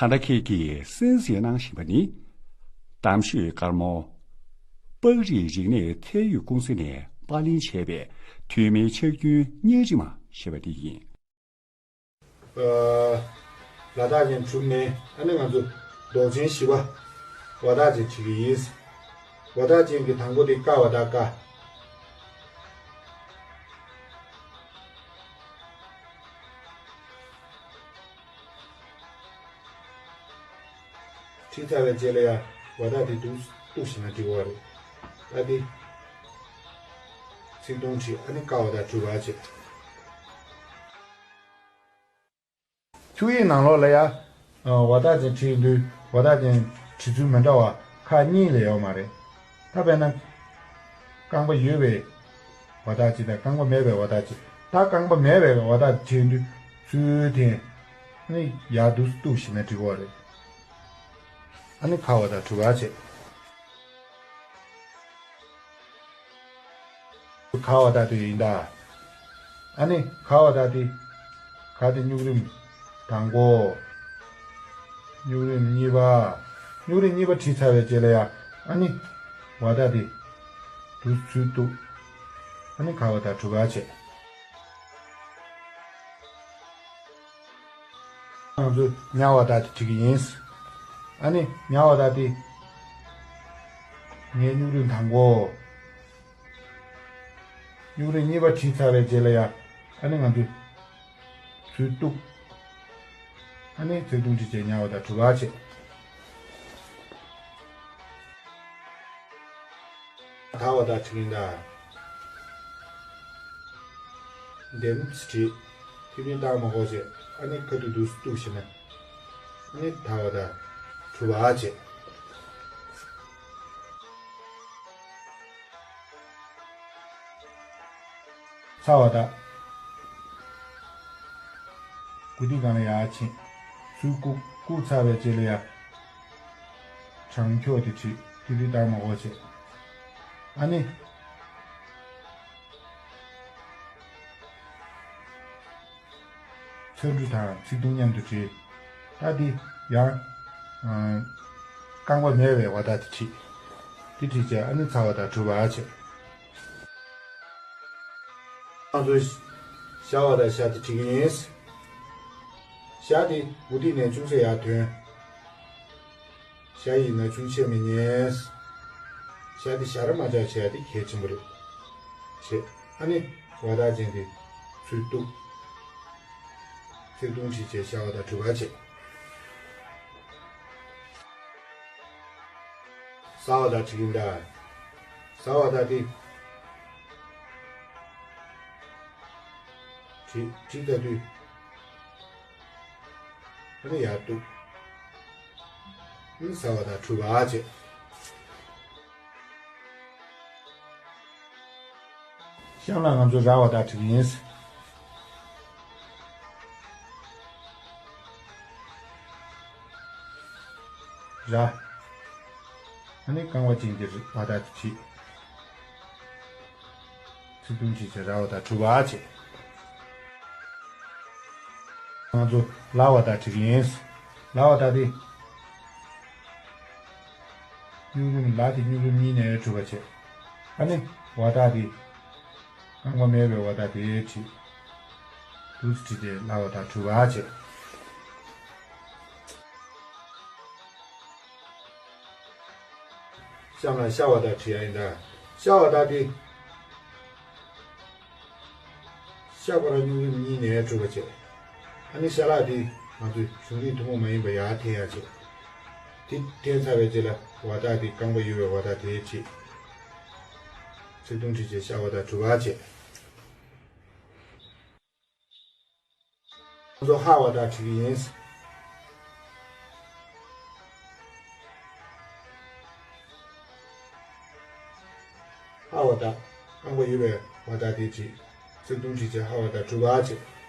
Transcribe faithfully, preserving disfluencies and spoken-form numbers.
ད་ལྟ་ཁྱེད་ཀྱིས་གསན་གཟིགས་གནང་བཞིན་པ་ནི། གཏམ་ཤོད་དཀར་མོ། པགས་རིགས་རིག་གནས་ཐད་ཡོད་ཀུང་སི་ནས་པར་ལེན་བྱས་པའི་ཐོན་མིའི་ཕྱག་རྒྱུན་བརྙན་རིས་མ་ཞེས་པ་དེ་ཡིན། ལ་དྭགས་ཅན་གྲུབ་ནས་ཨ་ནི་ང་ཚོ་མདོག་ཅན་བཞི་པ་ཝ་དག་ཅན་བྲིས་ཀྱི་ཡིན། ཝ་དག་ཅན་གྱི་དང་པོ་དེ་ཀ་ཝ་དག་ཀ། བྲིས་ཚར་བའི་རྗེས་ལ་ཡང་ཝ་དག་དེ་འདུག་གཏུགས་ཤིག་ན་འགྲིག་གི་རེད། ད་དེ་ཚིག་ཐུང་བྲིས། ཨ་ནི་ཀ་ཝ་དག་གྲུབ་པ་བྱེད། འཁྱུག་ཡིག་ནང་ལོགས་ལ་ཡང་ཝ་དག་ཅན་བྲིས་དུས་ཝ་དག་ཅན་བྲིས་ཚུལ་མི་འདྲ་བ་ཁག་གཉིས་ལས་ཡོད་མ་རེད། ད་དཔེར་ན། རྐང་པ་ཡོད་པའི་ཝ་དག་ཅན་དང་རྐང་པ་མེད་པའི་ཝ་དག་ཅན། ད་རྐང་པ་མེད་པའི་ཝ་དག་བྲིས་དུས་ཚུལ་དེ་ནི་ཡར་འདུག་གཏུགས་ཤིག་ན་འགྲིག་གི་རེད། ཨ་ནི་ཁ་ཝ་དག་གྲུབ་པ་བྱེད། ཁ་ཝ་དག་དེ་ཡིན་ད། ཨ་ནི་ཁ་ཝ་དག་དེ། ཁ་དེ་སྨྱུག་རིམ་དང་པོ། སྨྱུག་རིམ་གཉིས་པ། སྨྱུག་རིམ་གཉིས་པ་བྲིས་ཚར་བའི་རྗེས་ལ་ཡང་ཨ་ནི་ཝ་དག་དེ་འདུག་ཚུལ་གཏུགས། ཨ་ནི་ཁ་ཝ་དག་གྲུབ་པ་བྱེད། ང་ཚོས་ཉ་ཝ་དག་དེ་བྲིས་ཀྱི་ཡིན། ཨ་ནི་ཉ་ཝ་དག་དེ། ངའི་སྨྱུག་རིམ་དང་པོ། སྨྱུག་རིམ་གཉིས་པ་བྲིས་ཚར་བའི་རྗེས་ལ་ཡང་ཨ་ནི་ང་ཚོས་ཚུལ་གཏུགས། ཨ་ནི་ཚིག་ཐུང་བྲིས་བྱས་ཉ་ཝ་དག་གྲུབ་པ་བྱེད། ད་ཝ་དག་བྲིས་ཀྱི་ཡིན་ད། འདེམས་བྲིས། ཐིག་ལེ་བཏགས་མ་དགོས་བྱས། ཨ་ནི་ཁ་ཐུག་འདུག་གཏུགས་ཤིག་ན། ཨ་ནི་ད་ཝ་དག་གྲུབ་པ་བྱེད། ཚ་བ་དག་མགོ་ཐིག་སྒང་ལ་ཡར་ཕྱིན། ཚུར་བཀུག་བཀུག་ཚར་བའི་རྗེས་ལ་ཡ། བྲང་ཁྱོག་དེ་བྲིས། ཐིག་ལེ་བཏགས་མ་དགོས་བྱས། ཨ་ནི། ཚ་གྲུ་དང་ཚིག་ཐུང་མཉམ་དུ་བྲིས། ད་འདི་ཡང་། རྐང་པ་མེད་པའི་ཝ་དག་དེ་བྲིས། དེ་བྲིས་བྱས་ཨ་ནི་ཚ་བ་དག་གྲུབ་པ་བྱས། ང་ཚོས་ཞ་བ་དག་ཞ་དེ་བྲིས་ཀྱི་ཡིན། ཞ་དེ་མགོ་ཐིག་ནས་ཅུང་ཟད་ཡར་ཐོན། ཞ་ཡིན་ན་ཆུང་ཆེ་མི་ཉན། ཞ་དེ་ཞ་ར་མ་ཆག་བྱས་ཏེ་གལ་ཆེན་པོ་རེད། བྱས། ཨ་ནི་ཝ་དག་ཅན་དེ་ཚུར་གཏུགས། ཚིག་ཐུང་བྲིས་བྱས་ཞ་བ་དག་གྲུབ་པ་བྱས། ཟ་བ་དག་བྲིས་ཀྱི་འདུག་ཟ་བ་དག་དེ། བྲིས་བྲིས་ཚར་དུས། ཨ་ནི་ཡར་གཏུགས། ཨ་ནི་ཟ་བ་དག་གྲུབ་པ་བྱས། གཤམ་ལ་ང་ཚོ་ར་བ་དག་བྲིས་ཀྱི་ཡིན། ར། ཨ་ནི་རྐང་པ་ཅན་གྱི་ཝ་དག་དེ་བྲིས། ཚིག་ཐུང་བྲིས་བྱས་ར་བ་དག་གྲུབ་པ་བྱས། ང་ཚོ་ལ་བ་དག་བྲིས་ཀྱི་ཡིན། ལ་བ་དག་དེ། སྨྱུག་རིམ་ལ་དེ་སྨྱུག་རིམ་གཉིས་ནས་གྲུབ་པ་བྱས། ཨ་ནི་ཝ་དག་དེ། རྐང་པ་མེད་པའི་ཝ་དག་དེ་བྲིས། འདུག་སེ་བྲིས་ཏེ་ལ་བ་དག་གྲུབ་པ་བྱས། གཤམ་ལ་ཤ་བ་དག་བྲིས་ཡ་ཡིན་ད། ཤ་བ་དག་དེ། ཤ་པ་ར་སྨྱུག་རིམ་གཉིས་ནས་གྲུབ་པ་བྱས། ཨ་ནི་ཤ་ལག་དེ་ང་ཚོའི་གཞུང་རིག་ཐུན་མོང་མ་ཡིན་པ་ཡར་འཐེན་ཡ་བྱས། དེ་འཐེན་ཚར་བའི་རྗེས་ལ་ཝ་དག་དེ་རྐང་པ་ཡོད་པའི་ཝ་དག་དེ་བྲིས། ཚིག་ཐུང་བྲིས་བྱས་ཤ་བ་དག་གྲུབ་པ་བྱས། ང་ཚོ་ཧ་བ་དག་བྲིས་ཀྱི་ཡིན། ཧ་བ་དག་རྐང་པ་ཡོད་པའི་ཝ་དག་དེ་བྲིས། ཚིག་ཐུང་བྲིས་བྱས་ཧ་བ་དག་གྲུབ་པ་བྱས།